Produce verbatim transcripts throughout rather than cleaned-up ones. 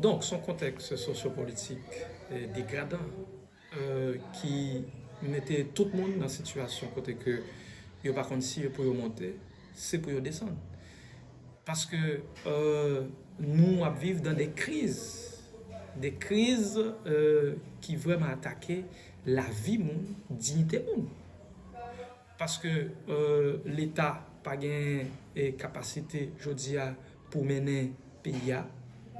Donk, se yon kontèks sosyopolitik eh, degradan eh, ki mete tout moun nan sitiyasyon kote ke yo pa konn si yo pou yo monte, se pou yo desann. Paske eh, nou ap viv dan de kriz, de kriz eh, ki vrèman atake lavi moun, diyite moun. Paske eh, Leta pa gen eh, kapasite jodi a pou mennen peyi a.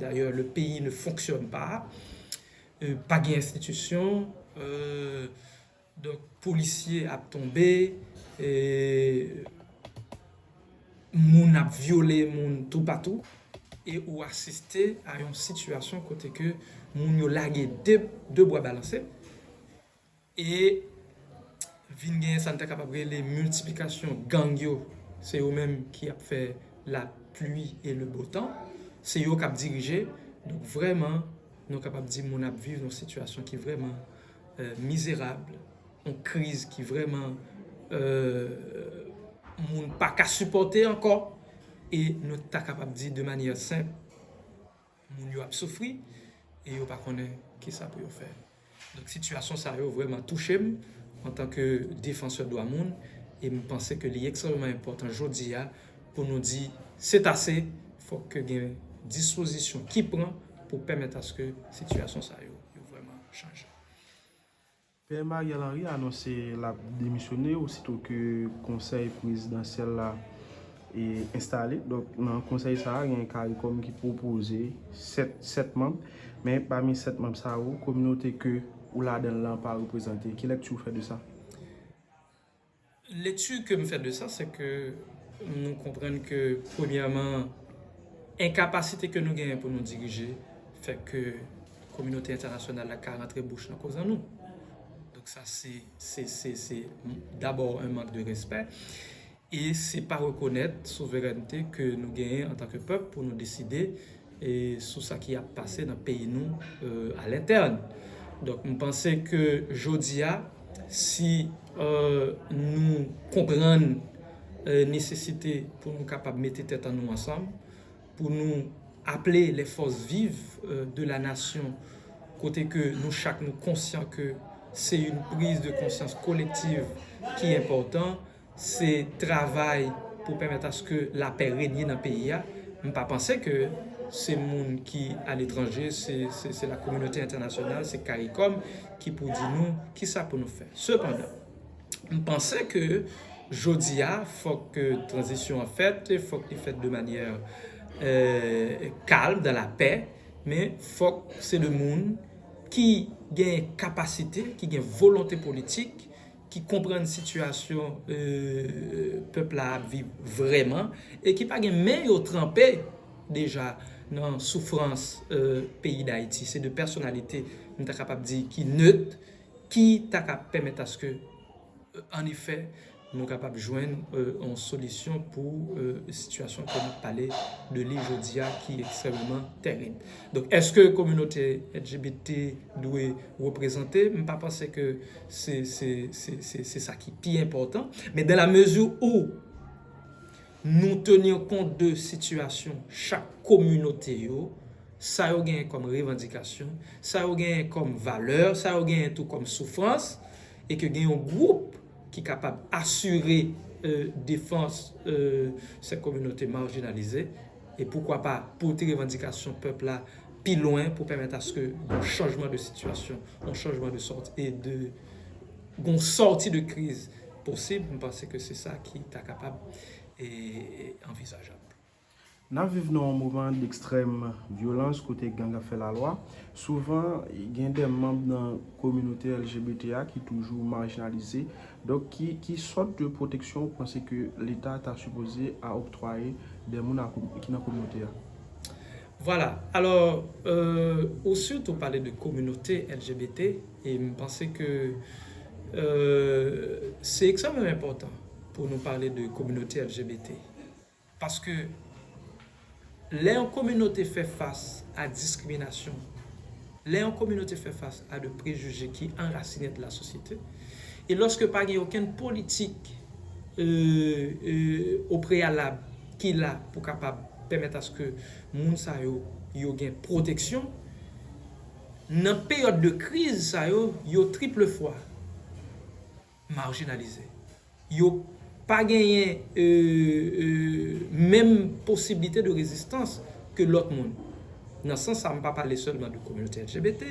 D'ailleurs, le pays ne fonctionne pas. Eh, pa gen enstitisyon. Eh, donk, polisye ap tonbe. Eh, moun ap vyole moun toupatou. E ou asiste a yon sitiyasyon kote ke moun yo lage de, de bwa balanse. E vin gen sa n ta kapab rele miltiplikasyon gang yo. Se yo menm ki ap fè la pluie et le beau temps. Se yo k ap dirije. Donk vrèman, nou kapab di moun ap viv yon sitiyasyon ki vrèman eh, mizerab, yon kriz ki vrèman eh, moun pa ka sipòte ankò. E nou ta kapab di de manyè senp, moun yo ap soufri e yo pa konnen kisa pou yo fè. Donk, sitiyasyon sa yo vrèman touche m antanke defansè dwa moun, e m panse ke li ekstrèmeman enpòtan jodi a pou nou di se ase, fòk ke gen dispozisyon ki pran pou pèmèt aske sitiyasyon sa yo, yo vrèman chanje. PM Ariel Henry anonse l ap demisyone osito ke konsèy prezidansyèl la e enstale. Donk, nan konsèy sa a, gen CARICOM ki pwopoze sèt, sèt manm. Men pami sèt manm sa yo, kominote ke ou ladan l lan pa reprezante. Ki lèkti ou fè de sa? Lekti ke m fè de sa, se ke nou konprann ke, premyèman, enkapasite ke nou genyen pou nou dirije fè ke kominote entènasyonal la ka rantre bouch nan koz an nou. Donk sa se, se, se, se dabò yon mank de respè. E se pa rekonèt souverènte ke nou genyen antanke pèp pou nou deside e sou sa ki ap pase nan peyi nou e, alentèn. Donk, m panse ke jodi a, si e, nou konprann e, nesesite pou nou kapab mete tèt an nou ansanm, pou nou aple les forces vives e, de la nation, kote ke nou chak nou konsyan ke se yon priz de konsyans kolektiv ki enpòtan, se travay pou pèmèt aske lapè renye nan peyi a. M pa panse ke se moun ki aletranje, se, se, se la kominote entènasyonal, se CARICOM ki pou di nou kisa pou nou fè. Sepandan, m panse ke jodi a, fòk ke tranzisyon an fèt, fòk li fèt de manyè eh, kalm, dan lapè, men fòk se de moun ki gen kapasite, ki gen volonte politik, ki konprann sitiyasyon eh, pèp la ap viv vrèman e ki pa gen men yo tranpe deja nan soufrans eh, peyi Dayiti. Se de pèsonalite, m ta kapab di, ki net, ki ta ka pèmèt aske, eh, an efè, nou kapab jwenn eh, yon solisyon pou eh, sitiyasyon ke n ap pale de li jodi a ki ekstrèmeman tèrib. Donk, èske kominote L G B T dwe reprezante? M pa panse ke se, se, se, se, se sa ki pi enpòtan. Men dans la mesure où nou tenir kont de sitiyasyon chak kominote yo, sa yo genyen kòm revandikasyon, sa yo genyen kòm valè, sa yo genyen tou kòm soufrans, e ke gen yon gwoup ki kapab asire eh, defans eh, se kominote marjinalize, e poukwa pa pote revandikasyon pèp la pi lwen pou pèmèt aske yon chanjman de sitiyasyon, yon chanjman de sòti, e de yon sòti de kriz posib, m panse ke se sa ki ta kapab e, anvizajab. N ap viv nan yon moman dekstrèm vyolans kote gang ap fè lalwa. Souvan, gen de manm nan kominote L G B T a ki toujou majinalize. Donk, ki, ki sòt de pwoteksyon ou panse ke Leta ta sipoze a oktwaye de moun a, ki nan kominote a? Vwala. Alò, euh, ou sitou pale de kominote L G B T, e m panse ke euh, se ekstrèmman enpòtan pou nou pale de kominote L G B T. Paske lè yon kominote fè fas a diskriminasyon, lè yon kominote fè fas a de prejije ki anrasinen de la sosyete, e lòske pa gen okenn politik euh, euh, o preyalab ki la pou kapab pèmèt aske moun sa yo yo gen pwoteksyon. Nan peryòd de kriz sa yo, yo triple fwa majinalize. Yo pa genyen, euh, euh, menm posiblite de rezistans ke lòt moun. Nan sans sa, m pa pale sèlman de kominote L G B T.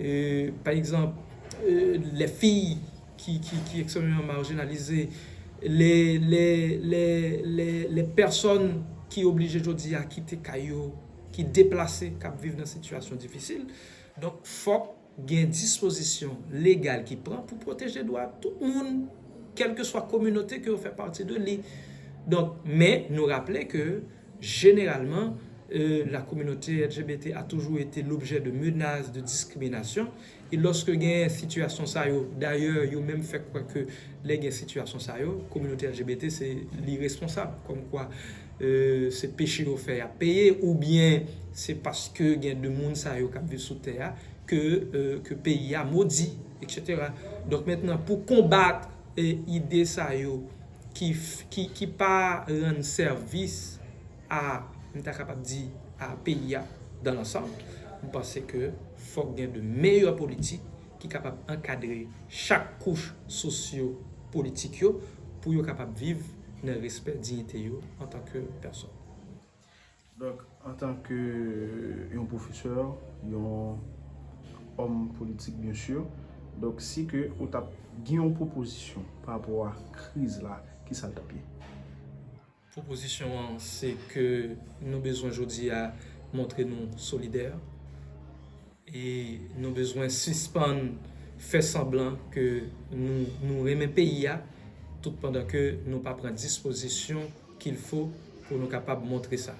Euh, pa egzanp, euh, les filles ki, ki, ki ekstrèmeman majinalize, les, les, les, les, les personnes ki oblije jodi a kite kay yo, ki deplase, k ap viv nan sitiyasyon difisil. Donk, fòk gen dispozisyon legal ki pran pou pwoteje dwa tout moun, kèlkeswa kominote ke yo fè pati de li. Donk, men nou raple ke jeneralman, euh, la communauté L G B T a toujours été l'objet de menaces, de discrimination. E lòske gen sitiyasyon sa yo, dayè, yo menm fè kwè ke lè gen sitiyasyon sa yo, kominote L G B T se li responsab, kòmkwa, euh, se peche yo fè y ap peye, oubyen se paske gen de moun sa yo k ap viv sou tè a, ke, euh, ke peyi a modi, et cetera. Donk mentnan, pou konbat, eh, ide sa yo ki, f- ki, ki pa rann sèvis a, m ta kapab di, a peyi a dan lansanm, m panse ke fòk gen de meyè politik ki kapab ankadre chak kouch sosyo-politik yo pou yo kapab viv nan respè diyite yo antanke pèsòn. Donk, antanke yon pwofesè, yon òm politik, byen si, donk, si ke ou t ap gen yon pwopozisyon pa rapò a kriz la, ki sa l t ap ye? Pwopozisyon an, se ke nou bezwen jodi a montre nou solidè. E nou bezwen sispann fè sanblan ke nou, nou renmen peyi a, tout pandan ke nou pa pran dispozisyon qu'il faut pou nou kapab montre sa.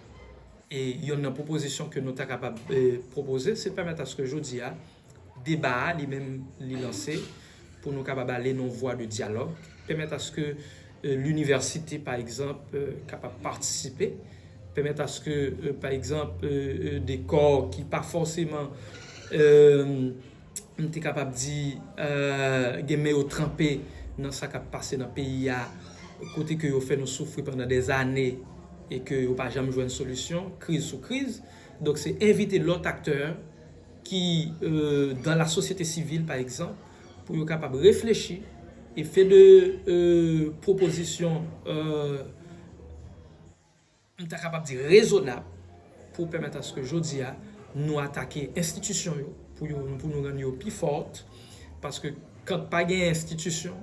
E yonn nan pwopozisyon ke nou ta kapab, eh, pwopoze, se pèmèt aske jodi a, deba a li menm li lanse pou nou kapab ale nan vwa de dyalòg, pèmèt aske, eh, linivèsite, pa egzanp, eh, kapab patisipe, pèmèt aske, eh, pa egzanp, eh, eh, de kò ki pa fòseman, eh, m te kapab di, eh, gen men yo tranpe nan sa k ap pase nan peyi a, kote ke yo fè nou soufri pandan dèzane e ke yo pa janm jwenn solisyon, kriz sou kriz. Donk, se envite lòt aktè ki, euh, dans la société civile, pa egzanp, pou yo kapab reflechi e fè de, euh, pwopozisyon, euh, m ta kapab di rezonab pou pèmèt aske jodi a nou atake enstitisyon yo pou, yo, pou nou rann yo pi fòt, paske kan pa gen enstitisyon,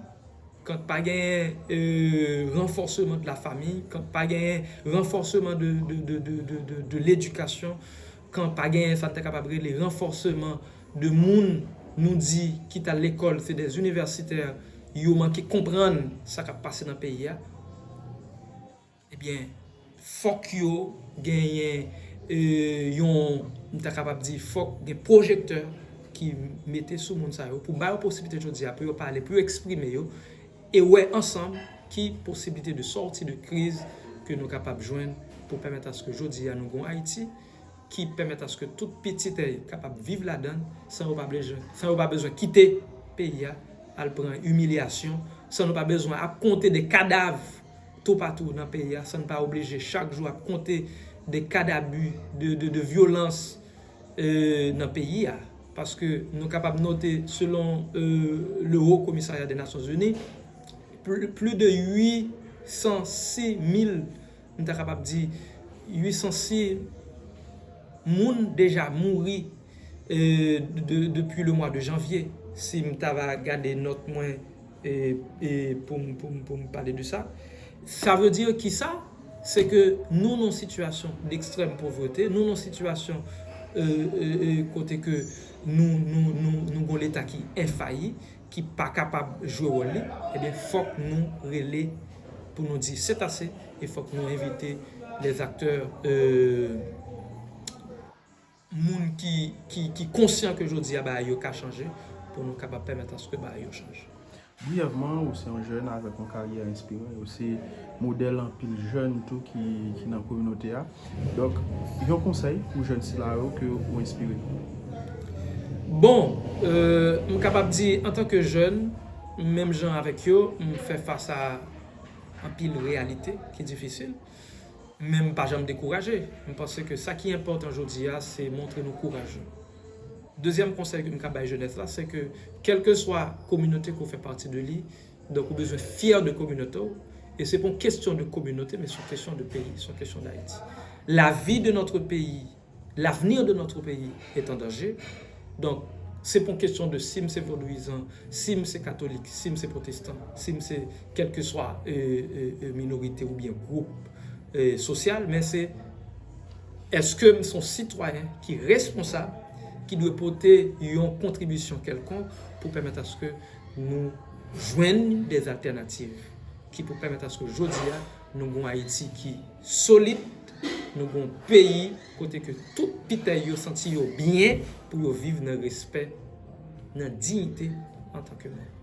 kan pa gen, euh, ranfòsman de la fami, kan pa gen ranfòsman de, de, de, de, de, de, de ledikasyon, kan pa gen sa n ta kapab rele ranfòsman de moun nou di ki t al lekòl, se de inivèsitè, yo manke konprann sa k ap pase nan peyi a. Ebyen, fòk yo genyen, euh, yon, m ta kapab di, fòk gen pwojektè ki mete sou moun sa yo pou ba yo posiblite jodi a pou yo pale, pou yo eksprime yo e wè ansanm ki posiblite de sòti de kriz ke nou kapab jwenn pou pèmèt aske jodi a nou gon Ayiti ki pèmèt aske tout pitit yo kapab viv ladan l san yo pa bezwen, san yo pa bezwen kite peyi a al pran imilyasyon, san nou pa bezwen ap konte de kadav toupatou nan peyi a, san n pa oblije chak jou ap konte de kadabi de, de, de vyolans, euh, nan peyi a. Paske nou kapab note, selon, euh, le Haut Commissariat des Nations Unies, pl- plus de huit cent six mille, m ta kapab di, huit cent six moun deja mouri, euh, de, depi le mwa de janvye. Si m ta va gade nòt mwen, e, e pou m, pou m, pou m pale de sa, sa vle di ki sa? Se ke nou nan sitiyasyon dekstrèm povrete, nou nan sitiyasyon, euh, euh, euh, kote ke nou, nou, nou, nou gon leta ki enfayi, ki pa kapab jwe wòl li, ebyen, fòk nou rele pou nou di se ase, e fòk nou envite les acteurs, euh, moun ki, ki, ki konsyan ke jodi a bagay yo ka chanje, pou nou kapab pèmèt aske bagay yo chanje. Briyèvman, ou se yon jèn avèk yon karyè enspiran, ou se modèl anpil jèn tou ki, ki nan kominote a. Donk, yon konsèy pou jèn sila yo ke ou enspire? Bon, euh, m kapab di, antanke jèn, menm jan avèk yo, m fè fas a anpil reyalite ki difisil. Men m pa janm dekouraje. M panse ke sa ki enpòtan jodi a, se montre nou kouraj nou. Dezyèm konsèy ke m ka bay jenès la, se ke kèlkeswa kominote ke w fè pati de li, donk ou bezwen fyè de kominote w. E se pa yon kesyon de kominote, men se yon kesyon de peyi, se yon kesyon d'Ayiti. La vie de notre pays, l'avenir de notre pays est en danger. Donk, se pa yon kesyon de si m se vodouyizan, si m se katolik, si m se pwotestan, si m se kèlkeswa e, e, e, minorite oubyen gwoup e, sosyal, men se èske m se yon sitwayen ki responsab, ki dwe pote yon kontribisyon kèlkonk pou pèmèt aske nou jwenn de altènativ ki pou pèmèt aske jodi a nou gen yon Ayiti ki solid, nou gen yon peyi kote ke tout pitèy yo santi yo byen pou yo viv nan respè, nan diyite antanke moun.